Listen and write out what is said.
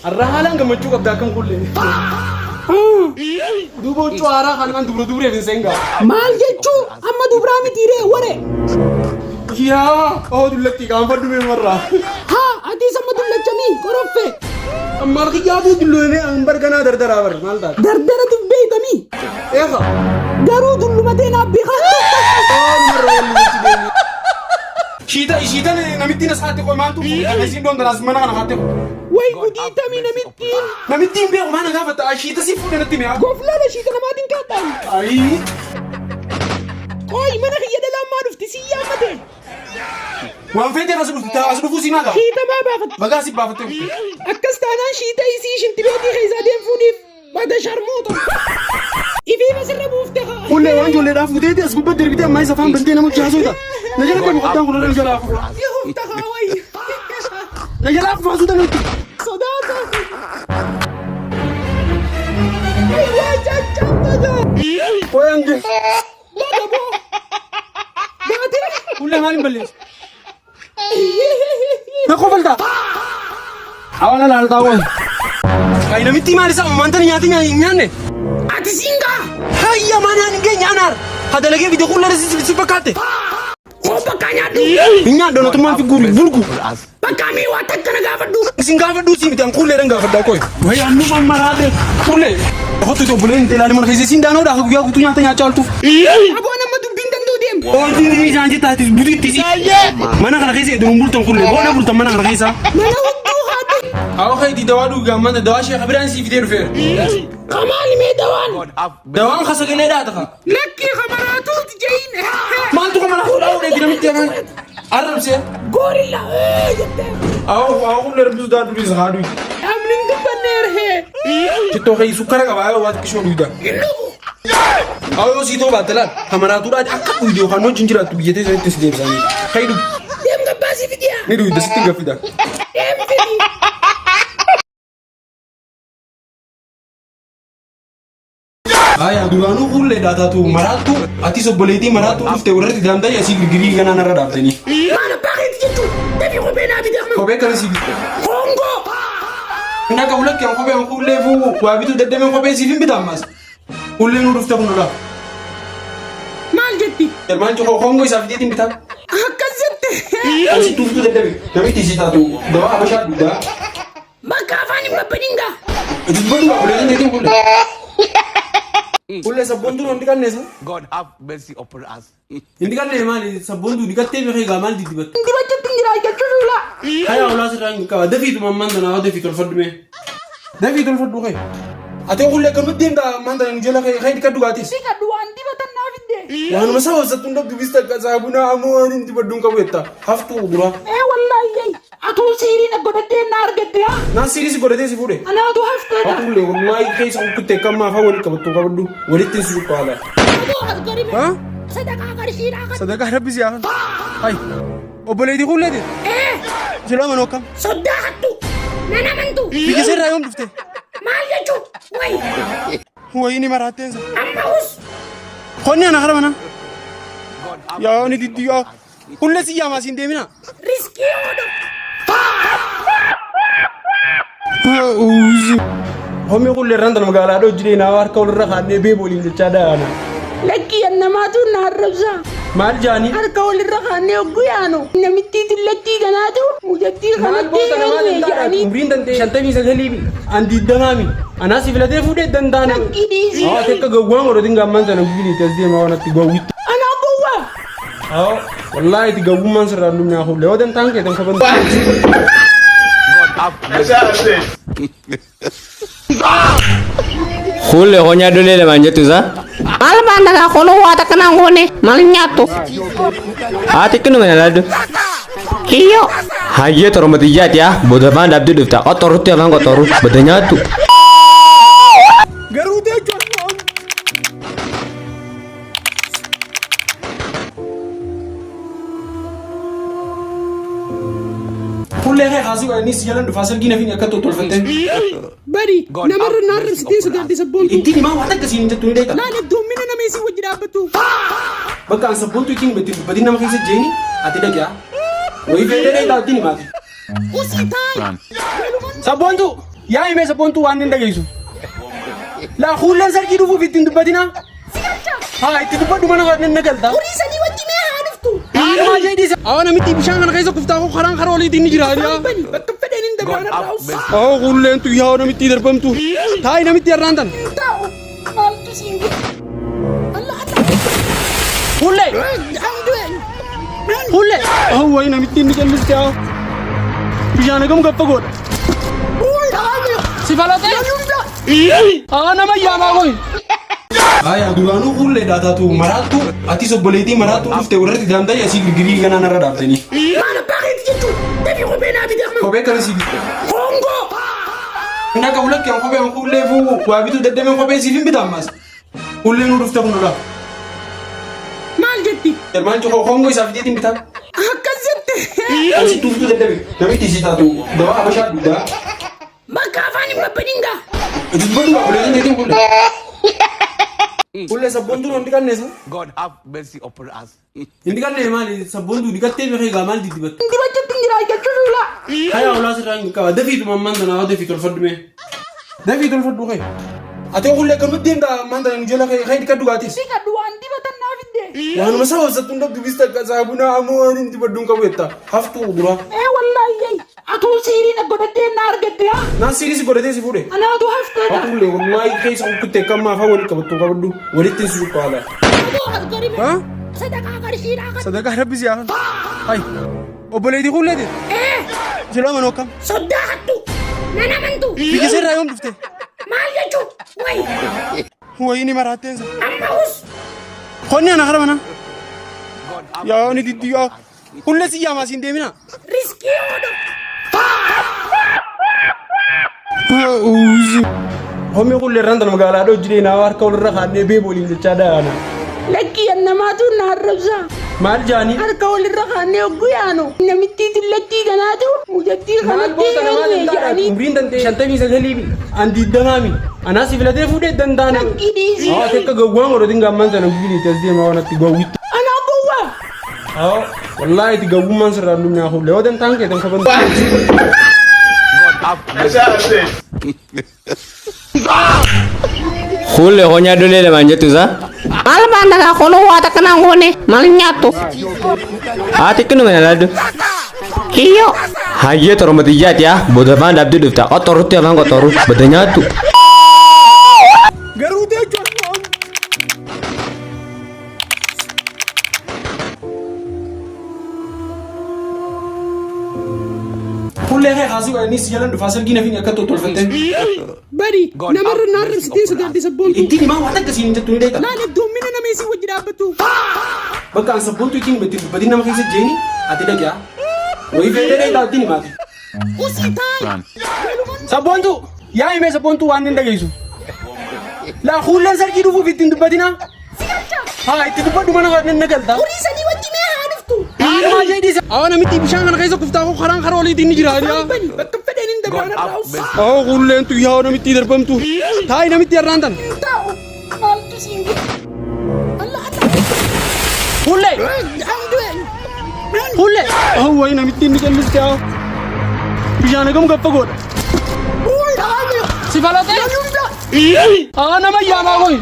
Har'a haalaan gammachuu qabda akkam kullee. Duuba huccuu haaraa kanaan dubra dubreef hin seengaa. Maal jechuu amma dubraa mitiiree ware. Yaa oo dullatti gaanfadhu mee marraa. Haa atis amma dullachamii qoroffe. Maal kiyyaatu dulloomee an barganaa dardaraa bar maal taate? Dardara dubbeeytamii. Eefa. Garuu dullumatee naaf beekaa. Marraa waliin wajji deemee. Shiita shiitan namittiin as haatti qoy maaltu isiin doon tanaas mana kana haatte qoy. Way gudii tamii namittiin. Namittiin beeku maana gaafatta shiita si fuudhe natti mi'a. Goflaadha shiita namaatiin kaadhaan. Ayii. Qoy mana kiyya dhalaan maa dhufti si yaammate. Waan feetee as dhufti as dhufuu si maa gaafa. Shiita maa baafatte. Bagaa si baafattee dhufte. Akkas taanaan shiita isii shintibeetii keessaa deemfuuniif bada sharmuuta. Ifiif asirra buufte haa. Kullee waan ijoolleedhaaf fuuteeti as gubbatti darbitee ammaa isa afaan bantee nama jaasota. Na jala deemu qaddaan kun na jalaa fuudha. Ihufta haa wayi. Na jalaa kufaasuu tanatti. Sodaata. Waa caccabta gaa. Qoy hange. Bada boo. Baatee. Kullee maal hin balleessu? Na kofaltaa. Hawaana laaltaa qoy. Kai namitti maal isaa uumaan tani nyaati nyaanne nyaanne. Ati siingaa. Hayya maan nyaanni hin geenye anaar. Hadalagee fide kullee si fakkaatte. Koo bakka nyaadhu. Hin nyaadhu notummaan fi guuri bulgu. Bakka mee waa takka na gaafadhu. Isin gaafadhuu si miti an kulleedhaan gaafadhaa qoy. Wayi annu mammaraadhe. Kullee. Kottu itti obboleen hin ilaali mana keessa isin daanoodhaa guyyaa guutuu nyaata nyaachaa oltu. Aboon amma dubbiin danda'u deem. Ooltiin isaan jettaatis butiitti si. Mana kana keessa itti bultan kullee boona bultan mana kana keessa. Mana hudduu haadhu. Hawa keetii dawaa dhugaa mana dawaa sheekha biraan sii fidee dhufeera. Kamaali mee dawaan. Dawaan kasagalee dhaata ka. Lakkii kamaraatuuti jeyin. Maaltu kamara fuudhaa fuudhee dinamitti afaan arrabsee. Goorilla jettee. Hawa hawa kullee rabbi sodaa durii isa haaduu. Namni hin dubbanne erhee. Shittoo kee sukkara qabaa yoo waan xiqqishoo dhugda. Hawa yoo siitoo baatte laal kamaraatuudhaan akka dhugde yookaan wajjin jiraattu biyya teessanitti si deebisanii. Kai dhugi. Deem gabbaasii fidiyaa. Ni dhugda sitti gaffida. Deem fidi. Haya duraanuu fuullee daataatu maraattu atis obboleettii maraattu dhufte warratti daanda'e asii girgirii ganaan irra dhaabdanii. Maal abbaa keeti jechuun dafii kophee naa bidi amma. Kophee kana sii bitte. Koongoo. Inni akka bulakki an kophee an fuullee fuu waa bituu dadhabeen kophee siif hin bita ammas. Fuullee nuu dhufte kun dura. Maal jetti? Maal jedhu koongoo isaa fideetiin bitaa. Akkas jette. Kan sitti dhuftuu dadhabe namitti sii taatu dawaa habashaa dugdaa. Bakka afaan hin babbanin gaa. Dubbatu gaa obboleettiin teetiin fuullee. Fuullee sabboontuun hundi kanneessa. God have mercy upon us. Hindi kanne maali sabboontuu dhiqattee beekee gaa maal diddibatte. Dibachuutti hin jira jechuun fuula. Haya ulaa sirraa hin qaba. Dafii tuma ammaan tana dafii tolfadhu mee. Dafii tolfadhu kee. Ati kullee akkamatti deemta ammaan tana nu jala kee kee dhiqadhu gaatis. Dhiqadhu waan dibatan naaf hidde. Waanuma saba sattuun dhabdu bista saabunaa ammoo waan hin dibadhu hin qabu jetta. Haftuu dura. Ee wallaahi yay. Atuu siirii na godhattee na argatte haa. Naan siirii si godhatee si fuudhe. Anaatu hafteedha. Hafuullee wallahi keessa kukkutte akka ammaa afaan walitti qabattu qabadhu walitti si cuqqaala. Aboo as gadi Ha? Sadaqaa qarshiidhaa kan. Sadaqaa rabbi si haa. Hay. Obboleettii kuulleeti. Ee Silaa manoo akkam? soddaa hattu. Nan amantu. Biyya seerraa yoom dhufte? Maal jechuu? Wayi. Wayii ni maraatteensa. Amma us. Qonni ana kara mana. Yaa ni diddi yaa. Hulle si yaamaa siin deemina. Riskii oodho. Homi kulle irraan tana magaalaa dhoo jireenya harka walirra kaannee beebu waliin jechaa daana. Lakkii annamaatu na arrabsa. Maal jaanii? Harka walirra kaannee hogguu yaanu. Namittii tullattii kanaatu mucattii Maal kanatti goota namaa heerume danda'aadha? jedhanii. Umriin danda'e 59 mi? An 20 mi? Anaa si filatee fuudhee danda'ana. Lakkii dhiisii. Haa akka gawwaan godhatin gaammaan tana gubbiniiti as deemaa waan atti gawwitti. Anaa gowwaa. Haa wallaahi itti gawwummaan sirraa hin dhumne haa hullee yoo dantaan kee tan kaban. God have mercy. Kuullee koo nyaaddolee lamaan jettu isaa. Maal baandagaa kooluu waa takka naan goone maal hin nyaattu? Haa xiqqinuma na laaddu. Kiyyoo. Hayyee toromotiyyaati haa booda afaan dhaabdee dhufta qoxxorrutti afaan qoxxorru booda nyaattu. Garuu teechuu Kullee kee kaasii godhanii inni si jalan dhufaa silkii nafiin akka tottolfattee. Bari God namarra have na mercy arrabsitee upon us. sodaadde sabboontuu. Ittiin himaa waan akka siin jettu ni beekta. Laal heddoommina nama isii wajji dhaabbattu. Bakka an sabboontuu ittiin ittiin dubbatiin nama keessa jeeni ati dhagaa. Wayii feetee dheetaa ittiin himaati. Usii taayi. Sabboontuu! Yaa himee sabboontuu waan hin dhageessu. Laa kuulleen sarkii dhufuuf ittiin dubbatinaa. Haa itti dubbadhu mana kan na galta. Horii sanii wajji mee haa dhuftu. Maa jee dhiisa. Awwa namitti bishaan kana keessa kuftaa koo karaan karaa oliitiin ni jira. Bani bakka fedhan hin God dabraan have irraa mercy. Awwa kuulleen tu yaa namitti darbamtu. Taayi namitti har'aan tan. Taa'u maaltu siin godhe? Allah Allah. Kuullee. Kuullee. Awwa namitti inni jalliste haa. Bishaan hagam gaffa godha. Si falatee? Haa nama yaamaa koyi. Haya duraanuu kuullee daataatu maraattu atis obboleettii maraattu dhufte warratti daamtanii asii girgirii ganaa narra dhaaftanii. Maal abbaa keeti jechuun dafii kophee naa bite amma. Kophee kana si bitte. Koongoo. Inni akka bulakkeen kopheen kuullee fuu waa bituu dadhabeen kophee siif hin bita ammas. Kuullee nuu dhufte kun dha. Maal jetti? Maal jechuu koongoo isaa fideetiin bitaa. Akkas jette. Asi tuuftuu dadhabe namitti isii taatu dawaa habashaa dugdaa. Bakka afaan hin babbadin gaa. Itti dubbadhu obboleettiin teetiin kuullee. Kuullee sabboontuun hundi qalneessa. God have mercy upon us. Hindi qallee maali sabboontuu diqattee beekee gaa maal diddibatte. Dibachuutti hin jira jechuun ulaa. Haya ulaa sirraa hin qaba. Dafiitu mammaan tanaa dafii tolfadhu mee. Dafii tolfadhu kee. Ati kullee akkamatti deemta ammaan tana nu jala kee kee dhiqadhu gaatis. Dhiqadhu waan dibatan naaf hidde. Waanuma saba sabsattuun dhabdu bista akka saabunaa ammoo waan hin dibadhu hin qabu jetta. Haftuu dura. Ee wallaahi yay. Atuu siirii na godhattee na argatte haa. Naan siirii si godhatee si fuudhe. Anaatu hafteedha. Kullee wallaahi keessa kukkutte akka ammaa afaan walitti qabattu qabadhu walitti si cuqqaala. Aboo as gadi Ha? Sadaqaa qarshiidhaa kan. Sadaqaa rabbi si haa. Hay. Obboleettii kulleeti. Ee Silaa manoo akkam? soddaa hattu. Nan amantu. Biyya seerraa yoom dhufte? Maal jechuu? Wayi. Wayii ni maraatteensa. Amma us. Qonni ana kara mana. Yaa ni diddi yaa. Kullee si yaamaa siin deemina. Riskii oodho. Homi kullee irraan tana magaalaa dhoo jireenyaa harka walirra kaadhee beebu waliin jechaa daana. Lakkii annamaatu na arrabsa. Maal jaanii? Harka walirra kaannee hogguu yaanu. Namittii tullattii kanaatu mucattii Maal kanatti goota namaa heerume danda'aadha? jedhanii. Umriin danda'e 59 mi. An 20 mi. Anaa si filatee fuudhee danda'ana. Lakkii dhiisii. Haa akka gawwaan godhatin gaamman sana guyyii as deemaa waan atti gawwitti. Anaa gowwaa. Haa wallaahi itti gawwummaan sirraa addunyaa fuudhe yoo dantaan kee tan kaban. God have mercy. Kuullee koo nyaaddolee lamaan jettu isaa. Maal baandagaa kunuu waa takka naan goone maal nyaattu? Haa xiqqinuma na laaddu. Kiyyoo. Hayyee toroma xiyyaati haa booda afaan dhabdee dhufta qoxxorrutti afaan qoxxorru bada nyaattu. Garuu jechuun. Kullee kee kaasuu innis jalan dhufaa salgii nafiin akka tolfattee. Bari God namarra have na mercy arrabsitee upon sodaadde us. sabboontuu. Ittiin himaa waan akkasiin hin jettu ni deeta. Laal iddoommina nama isii wajji dhaabbattu. Bakka an sabboontuu ittiin himatte dubbatiin nama keessa jeeni ati dhagaa. Wayii feetee dheetaa ittiin himaati. Usii taa'i. Sabboontuu yaa himee sabboontuu waan hin dhageessu. Laa kuulleen sarkii dhufuuf ittiin dubbatinaa. Haa itti dubbadhu mana kan na galta. Horii sanii wajji mee haa dhuftu. Maa jee dhiisa. Awwa namitti bishaan kana keessa kuftaa koo karaan karaa oliitiin ni jira. Bani bakka fedhan hin God dabraan irraa have us. mercy. Awwa kuulleen tu yaa namitti darbamtu. Taayi namitti har'aan tan. Taa'u maaltu siin godhe? Allah Allah. Kuullee. Kuullee. Awwa namitti inni jalliste haa. Bishaan hagam gaffa godha. Si falatee? Haa nama yaamaa koyi.